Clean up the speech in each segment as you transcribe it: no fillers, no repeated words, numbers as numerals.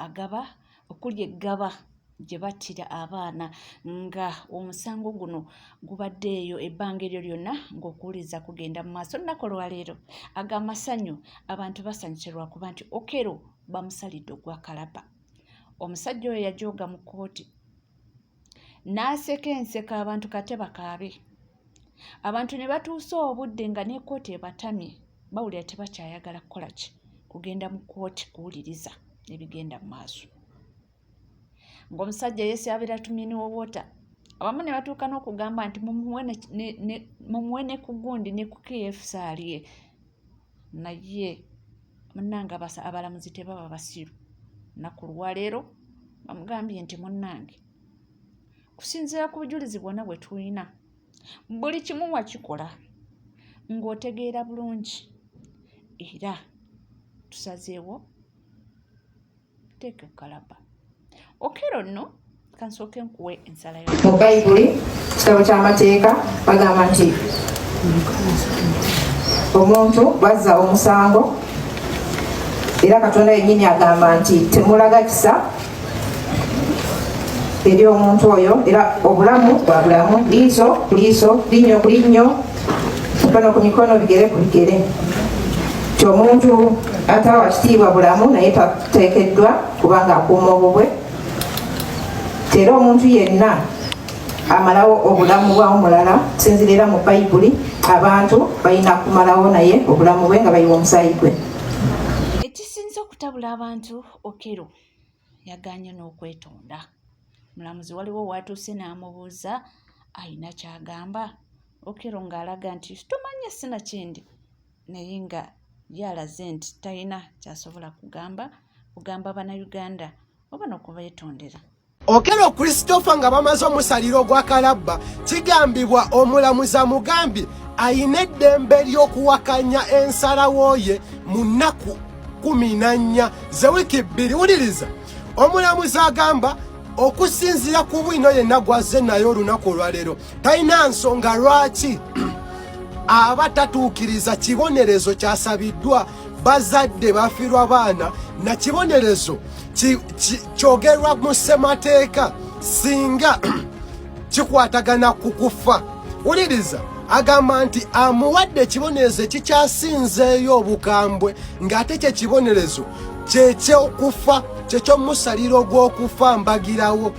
Agaba okuli eggaba gye battira abaana nga omusango guno gubadde eyo ebbanga eryo lyonna ng'okuwuliriza kugenda mu maaso. Olunaku olwaleero ag'amasanyu abantu basanyuse lwakuba nti Okello bamusalidde ogwa kalabba. Omusajja oyo yajooga mu kkooti n'aseka enseko abantu kate bakaabe. Abantu ne batuusa obudde nga ne kkooti ebatamye bawulira tebakyayagala kukola ki kugenda mu kkooti kuwuliriza ebigenda mu maaso. Ng'omusajja yeesabira tumini wota abamu ne batuuka n'okugamba nti mumuwe ne ku gundi ne ku KFC alye naye munnange abalamuzi tebaba basiru. Lunaku lwaleero bamugambye nti munnange kusinziira ku bujulizi bwonna bwe tulina buli kimu wakikola ng'otegeera bulungi era tusazeewo teeka kalaba. Okello nno kansooke nkuwe ensala yo. Mu Bayibuli, kitabo ky'amateeka, bagamba nti omuntu bwazza omusango, era Katonda yennyini agamba nti temulaga kisa eri omuntu oyo, era obulamu bwa bulamu, liiso ku liiso, linnyo ku linnyo, mikono ku mikono, bigere ku bigere, ti omuntu atawa kitiibwa bulamu naye tateekeddwa kubanga akuuma obubwe. Era omuntu yenna amalawo obulamu bwa omulala, sinzira era mu Bayibuli, abantu balina kumalawo naye obulamu bwe nga bayiwa omusaayi gwe. Ekisinze okutabula abantu, Okello yaganye n'okwetonda. Mulamuzi waliwo watuuse n'amubuuza ayina ky'agamba, Okello ng'alaga nti tomanya sinakindi, naye nga ye alaze nti talina ky'asobola kugamba Bannayuganda oba n'okubeetondera. Okello Christopher nga bamaze omusalira ogwa kalabba, kigambibwa omulamuzi amugambye ayina eddembe ly'okuwakanya ensalawo ye mu nnaku 14 ze wiiki 2. Wuliriza, omulamuzi agamba okusinziira ku bwino yenna gwazze naye olunaku olwaleero talina nsonga lwaki aba tatuukiriza kibonerezo kyasabiddwa bazadde bafiirwa baana na kibonerezo kyogerwa mu ssemateeka singa kikwatagana ku kufa. Wuliriza, agamba nti amuwadde ekibonerezo ekikyasinzeeyo obukambwe ng'ate kyekibonerezo kyekyokufa, kyekyomusaliro ogw'okufa mbagirawo.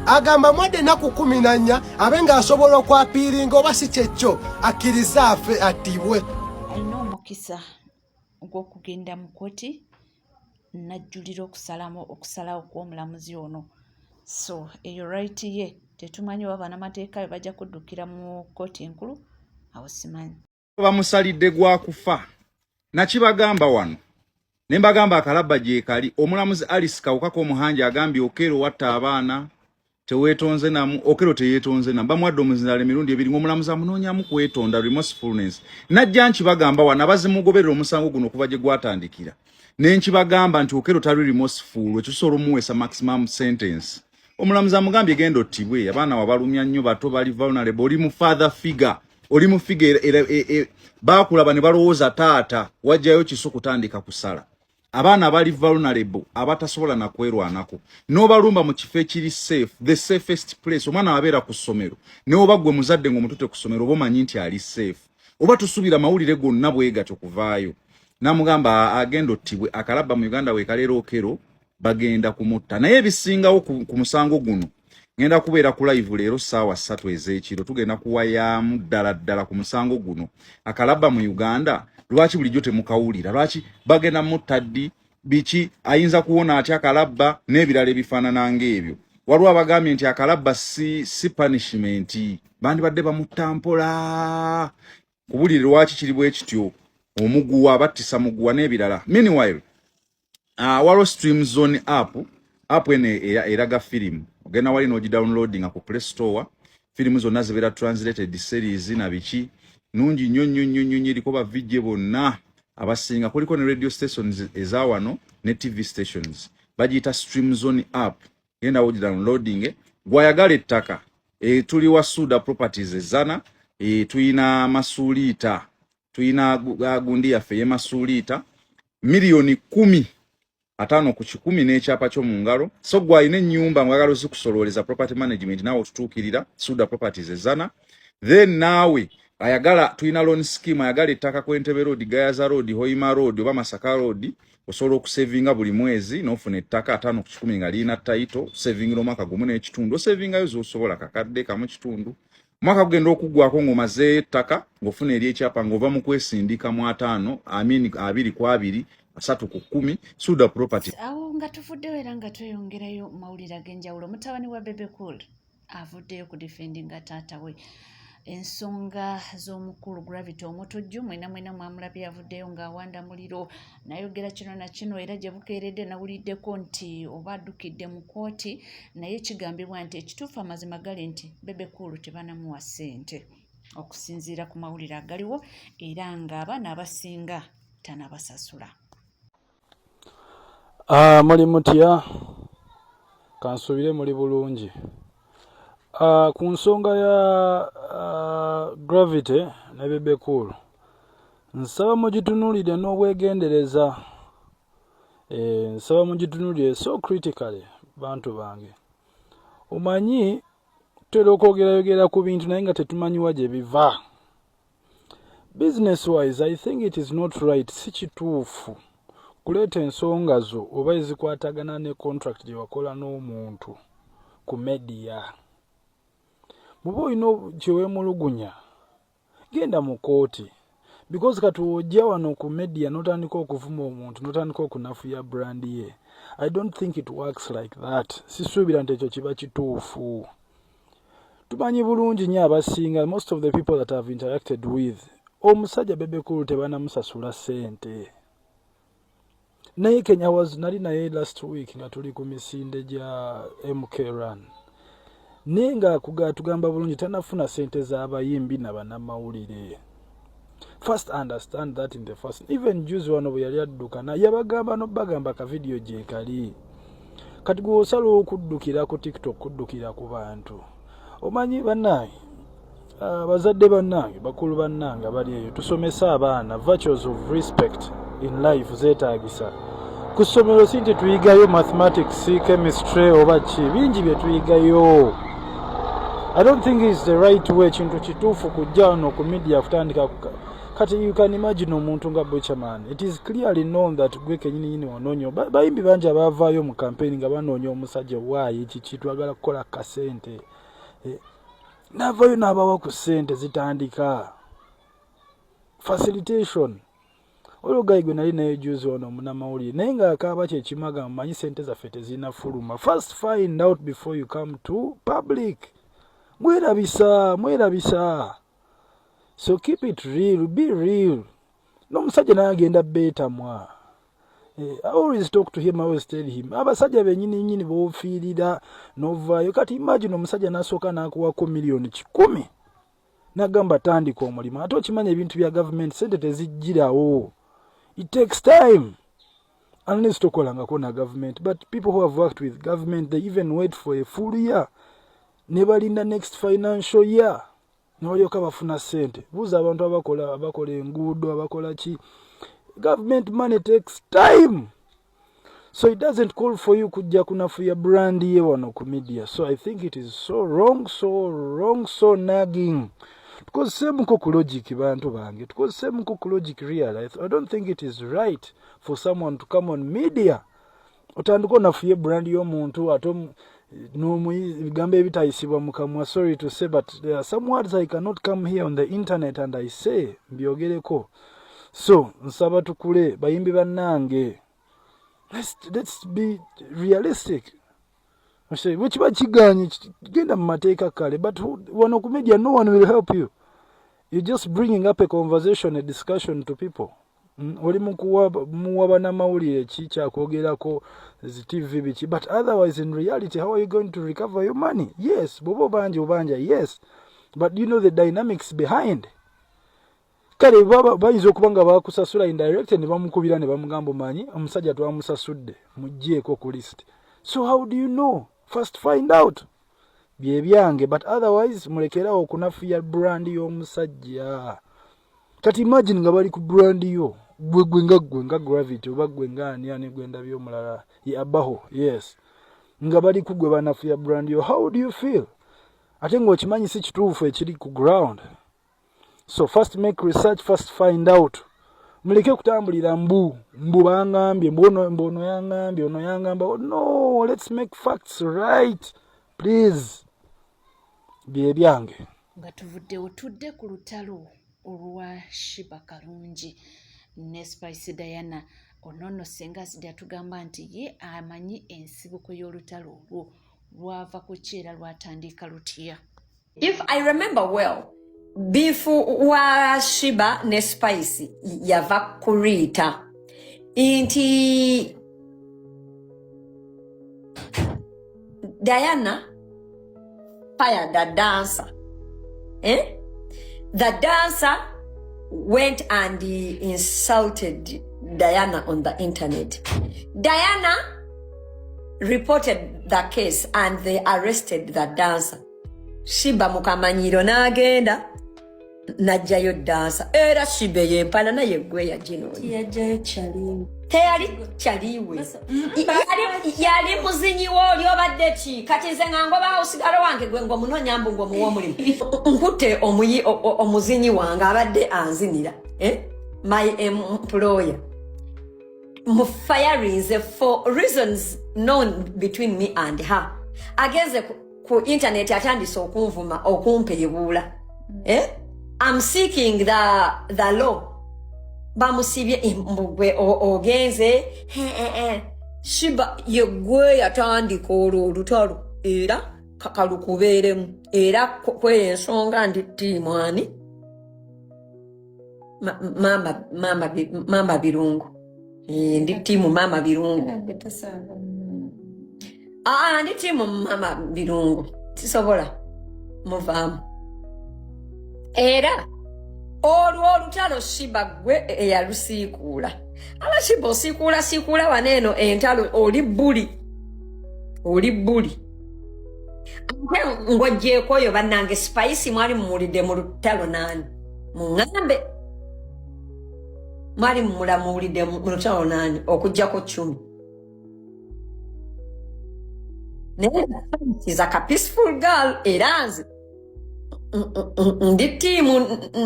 Agamba mwadde ennaku 14 abe ng'asobola okwappealinga oba si kyekyo akkirize afe attibwe. Alina omukisa ogw'okugenda mu kkooti n'ajjulira okusalamu okusalawo kw'omulamuzi ono, so eyo right ye. Tetumanyi oba bannamateeka be bajja kuddukira mu kkooti enkulu, awo simanyi. Bamusalidde gwa kufa. Nakibagamba wano ne mbagamba akalabba gyekali. Omulamuzi Alice Kawuka Komuhangi agambye Okello watta abaana teweetonze namu. Okello teyeetonze namu, bamuwadde omuzindaalo emirundi ebiri ng'omulamuzi amunoonyamu kwetonda, remorsefulness. Najja nkibagamba wano abazimugoberera omusango guno okuva gye gwatandikira ne nkibagamba nti Okello tali remorseful, ekisobola omuweesa maximum sentence. Omulamuzi amugambye genda ottibwe, abaana wabalumya nnyo, bato bali vulnerable, oli mu father figure, oli mu figure era bakulaba ne balowooza taata wajjayo kiso kutandika kusala abaana abali vulnerable abatasobola nakwerwanako n'obalumba mu kifo ekiri safe, the safest place. Omwana abeera ku ssomero, neoba gwe muzadde ng'omutute ku ssomero oba omanyi nti ali safe, oba tusuubira mawulire gonna bwe gatyo kuvaayo. N'amugamba agenda ottibwe. Akalabba mu Uganda weekaleera, Okello bagenda kumutta. Naye ebisingawo ku musango guno ngenda kubeera ku live leero ssaawa 3 ez'ekiro, tugenda kuwayaamu ddala ddala ku musango guno. Akalabba mu Uganda lwaki bulijjo temukawulira? Lwaki bagenda mutta ddi? Biki? Ayinza kuwona atya akalabba n'ebirala ebifaanana ng'ebyo? Waliwo abagambye nti akalabba si punishment, bandibadde bamutta mpola. Kubulire lwaki kiri bwe kityo, omuguwa battisa muguwa n'ebirala. Meanwhile, waliwo Stream Zone app. App eno eraga firimu, ogenda wali n'ogidownloadinga ku Play Store, firimu zonna zibeera translated, series na biki, nungi nnyo nnyo nnyo nnyo nnyo. Eriko ba VJ bonna abasinga, kuliko ne radio stations eza wano ne TV stations. Bagiyita Stream Zone app, genda wogidownloading. Gwayagala ettaka, tuli wa Suda Properties ezana, tuyina Masuliita, tuyina gundi yaffe ye Masuliita, 10 million. 50% n'ekyapa kyo mu ngalo. So gwe alina ennyumba ng'oyagala ozikusololeza, property management, naawe otutuukirira, Suda Properties ezana. Then naawe ayagala, tulina loan scheme, ayagala ettaka ku Entebbe Road, Gayaza Road, Hoima Road oba Masaka Road, osobola okusevinga buli mwezi n'ofuna ettaka 50% nga lirina title. Sevingira omwaka 1.5, osevingayo z'osobola, 1.5 kakadde. Omwaka gugenda okuggwako ng'omazeeyo ettaka, ng'ofuna eryekyapa, ng'ova mu kwesindika mu 50, amin 20 ku 20, 30 ku 10. Suda Property. Awo nga tuvuddeyo era nga tweyongerayo mu mawulire ag'enjawulo, mutabani wa Bebe Cool avuddeyo ku defendinga taata we, ensonga z'omukulu Gravity Omutujju. Mwena mwena mwamulabye avuddeyo ng'awanda muliro, nayogera kino na kino. Era gye bukeeredde nawuliddeko nti oba addukidde mu kkooti, naye kigambibwa nti ekituufu, amazima gali nti Bebe Cool tebanamuwa ssente okusinziira ku mawulire agaliwo, era ng'abaana abasinga tanabasasula. Ah, muli mutya? Kansuubire muli bulungi. Ah, ku nsonga ya Gravity ne Bebe Cool, nsaba mugitunuulire n'obwegendereza. Nsaba mugitunuulire so critically, bantu bange. Omanyi tutera okwogerayogera ku bintu naye nga tetumanyiwa gye biva. Business wise, I think it is not right, si kituufu kuleeta ensonga zo oba ezikwatagana ne contract gye wakola n'omuntu ku media. Bw'oba olina kye weemulugunya, genda mu kooti, because kati ojja wano ku media n'otandika okuvuma omuntu, n'otandika okunafuya brand ye. I don't think it works like that. Sisuubira nti ekyo kiba kituufu. Tumanyi bulungi nnyo abasinga, most of the people that have interacted with omusajja Bebe Cool, tebanamusasula ssente. Naye Kenya was nali naye last week nga tuli ku misinde gya MK Run, naye nga tugamba bulungi tanafuna ssente z'abayimbi na bannamawulire. First understand that in the first, even juzi wano bwe yali adduka yabagamba nobagamba ka video gyekali. Kati gwe osala okuddukira ku TikTok, kuddukira ku bantu. Omanyi bannange, abazadde bannange, bakulu bannange abali eyo, tusomese abaana virtues of respect in life. Zeetaagisa ku ssomero, si nti tuyigayo mathematics, chemistry oba ki, bingi bye tuyigayo. I don't think is the right way, kintu kituufu kujja wano ku media kutandika. Kati you can imagine omuntu nga Buchaman, it is clearly known that gwe kenyini nyini wanoonya. Bayimbi bangi abavaayo mu campaign nga banoonya omusajja, waayi kiki, twagala kukola kasente, n'avaayo n'abawa ku ssente zitandika facilitation. Olwo guy gwe nali naye juzi wano, omunamawulire, naye ng'akaaba kyekimaga, mumanyi sente zaffe tezirina fuluma. First find out before you come to public. Mwerabisa, mwerabisa. So keep it real, be real. N'omusajja naye agenda beetamwa. I always talk to him, I always tell him, abasajja benyini nyini b'ofiirira n'ovaayo. Kati imagine omusajja n'asooka n'akuwako 100 million n'agamba tandika omulimu, ate okimanya ebintu bya gavumenti sente tezijjirawo, it takes time, unless tokolangako na government. But people who have worked with government, they even wait for a full year ne balinda next financial year ne balyoka bafuna sente. Buuza abantu abakola enguudo, abakola ki. Government money takes time, so it doesn't call for you kujja kunafuya brand ye wano ku media. So I think it is so wrong, so wrong, so nagging. Tukozeseemuko ku logic, bantu bange, tukozeseemuko ku logic. Real, I don't think it is right for someone to come on media otandika onafuye brand y'omuntu, ate ebigambo ebitayisibwa mu kamwa. Sorry to say, but there are some words I cannot come here on the internet and I say mbyogereko. So nsaba tukule, bayimbi bannange, let's be realistic. Bwe kiba kiganye, genda mu mateeka kale, but wano ku media no one will help you. You're just bringing up a conversation, a discussion to people. Oli muwa bannamawulire ki kyakwogerako, zi TV biki, but otherwise in reality, how are you going to recover your money? Yes, bw'oba obanja, obanja, yes, but you know the dynamics behind. Kale bayinza okuba nga bakusasula indirect ne bamukubira ne bamugamba, omanyi omusajja twamusasudde, mugjeeko ku list. So how do you know? First find out. Byebyange, but otherwise mulekerawo okunafuya brand y'omusajja. Kati imagine nga bali ku brand yo, Gwe gwe nga gwe nga Gravity oba gwe nga ani ani gwe ndabye omulala ye Abaho, yes, nga bali ku gwe banafuya brand yo, how do you feel? Ate ng'okimanyi si kituufu ekiri ku ground. So first make research, first find out. Muleke kutambulira mbu mbu bangambye, mbu ono, mbu ono yangambye, ono yangamba. No, let's make facts right please. Bye byange. Nga tuvuddewo tudde ku lutalo olwa Sheebah Karungi ne Spice Diana. Ono nno Ssenga Acid atugamba nti ye amanyi ensibuko y'olutalo olwo lwava ku ki era lwatandika lutya. If I remember well, beef wa Sheebah ne Spice yava ku Rita nti Diana fired the dancer. Eh? The dancer went and he insulted Diana on the internet. Diana reported the case and they arrested the dancer. Sheebah mukamanyiro n'agenda n'ajjayo dancer. Era Sheebah yempala naye gwe yaginoonya. Teyali kyaliwe. Yali muzinyi wo oli obadde ki? Kati nze nga ngoba osigalo wange gwe ng'omunoonya mbu ng'omuwa omulimu. Nkutte omuzinyi wange abadde anzinira. Eh? My employer. Mufirinze for reasons known between me and her. Agenze ku internet atandise okunvuma, okumpeebuula. Eh? I'm seeking the law. Bamusibye mbugwe ogenze. Sheebah ye gwe yatandika olwo olutalo era kalukubeeremu era kweyo ensonga ndi ttiimu ani maama Birungu. Ndi ttiimu maama Birungu. Aa, ndi ttiimu maama Birungu, sisobola muvaamu. Era olwo olutalo Sheebah gwe eyalusiikuula. Aba Sheebah osiikuula siikuula wano eno entalo oli bbuli, oli bbuli. Ate ng'oggyeeko oyo bannange Spice mwali mumuwulidde mu lutalo naani? Muŋŋambe mwali mumulamuwulidde mu lutalo naani okuggyako Cumi? Naye Spice is a peaceful girl era nze ndi ttiimu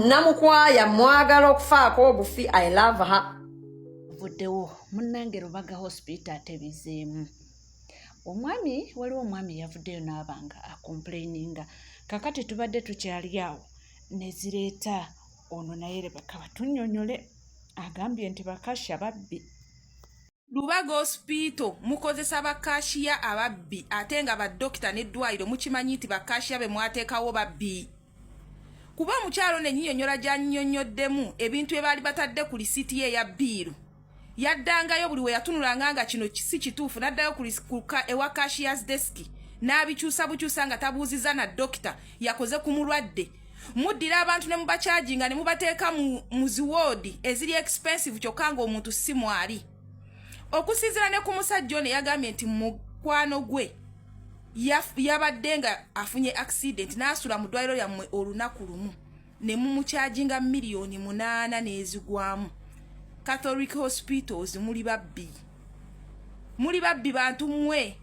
Namukwaya, mwagala okufaako obufi. I love her. Vuddewo munnange Lubaga Hospital atebizeemu omwami, waliwo omwami yavuddeyo n'aba nga acomplaininga. Kakati tubadde tukyali awo ne zireeta ono naye rebeka batunnyonnyole, agambye nti bacashier babbi. Lubaga Hospital mukozesa bacashier ababbi, ate nga badokita n'eddwaliro mukimanyi nti bacashier be mwateekawo babbi. Kuba omukyalo nenyinyonnyola gy'anyinyonnyoddemu ebintu bye baali batadde ku lisiiti ye eya bill, yaddangayo buli we yatunulanga nga kino si kituufu, n'addayo ewa cashier's desk n'abikyusa bukyusa nga tabuuziza na dokita yakoze ku mulwadde. Muddira abantu ne mubacharginga ne mubateeka mu ziwoodi eziri expensive, kyokka ng'omuntu si mwali. Okusinziira ne ku musajja ono yagambye nti mukwano gwe yabadde nga afunye accident n'asula mu ddwaliro lyammwe olunaku lumu ne mumucharginga 8 miliyoni n'ezigwamu. Catholic Hospitals muli babbi, muli babbi bantu mmwe.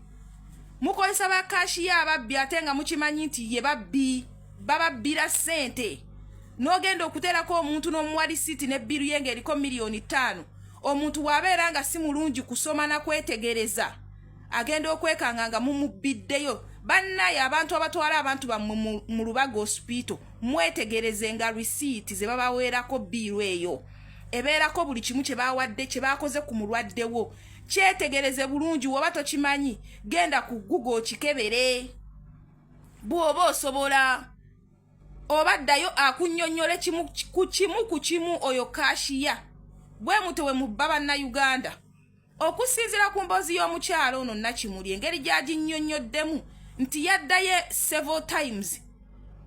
Mukozesa bacashier ababbi ate nga mukimanyi nti ye babbi, bababbira ssente. N'ogenda okuteerako omuntu n'omuwa lisiiti ne bill ye ng'eriko 5 miliyoni. Omuntu bw'abeera nga si mulungi kusoma na kwetegereza, agenda okwekanga nga mumubbiddeyo. Bannaye abantu abatwala abantu bammwe mu Lubaga Hospital, mwetegereze nga risiiti ze babaweerako bill eyo ebeerako buli kimu kye bawadde, kye bakoze ku mulwaddewo. Kyetegereze bulungi. Woba tokimanyi, genda ku Google okikebere bw'oba osobola, oba ddayo akunnyonnyole kimu ku kimu ku kimu oyo cashier. Bwe mutyo bwe mubba Bannayuganda. Okusinziira ku mboozi y'omukyalo ono Nakimuli, engeri gy'aginnyonnyoddemu nti yaddayo several times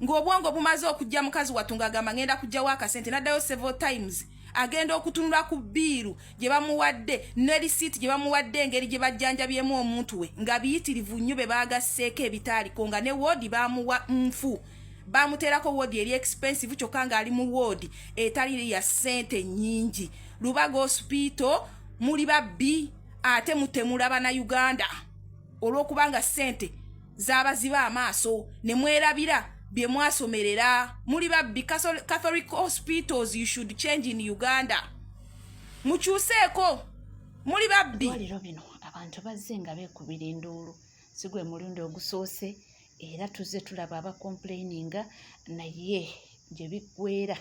ng'obwongo bumaze okujja mukazi wattu ng'agamba ngenda kujjawo akasente, n'addayo several times, agenda okutunula ku bill gye bamuwadde ne risiiti gye bamuwadde, engeri gye bajjanjabyemu omuntu we nga biyitirivu nnyo, be baagasseeko ebitaaliko, nga ne woodi bamuwa nfu. Bamuteerako woodi eri expensive, kyokka ng'ali mu woodi etali ya ssente nnyingi. Lubaga Hospital, muli babbi ate mutemula Bannayuganda olw'okubanga ssente zaabaziba amaaso ne mwerabira bye mwasomerera. Muli babbi. Catholic hospitals, you should change in Uganda. Mukyuseeko, muli babbi. Eddwaliro bino abantu bazze nga beekubira enduulu. Si gwe mulundi ogusoose, era tuzze tulaba abacomplaininga, naye gye biggweera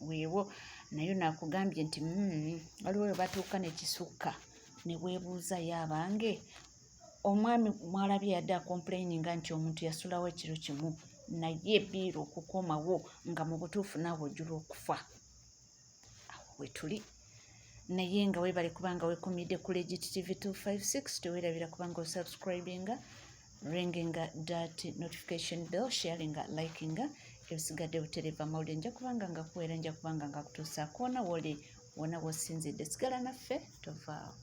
weewo. Naye naakugambye nti waliwo we batuuka ne kisukka ne weebuuzayo. Abange, omwami mwalabye yadde acomplaininga nti omuntu yasulawo ekiro kimu, naye bill okukomawo nga mu butuufu naawe ojula okufa. Awo we tuli. Naye nga weebale kubanga weekumidde ku Legit TV 256. Teweerabira kubanga osubscribinga, ringinga that notification bell, sharinga, likinga. Ebisigadde butereva mawulire. Nja kubanga nga kuweera, nja kubanga nga kutuusaako wona woli, wona wosinzidde. Sigala naffe, tovaawo.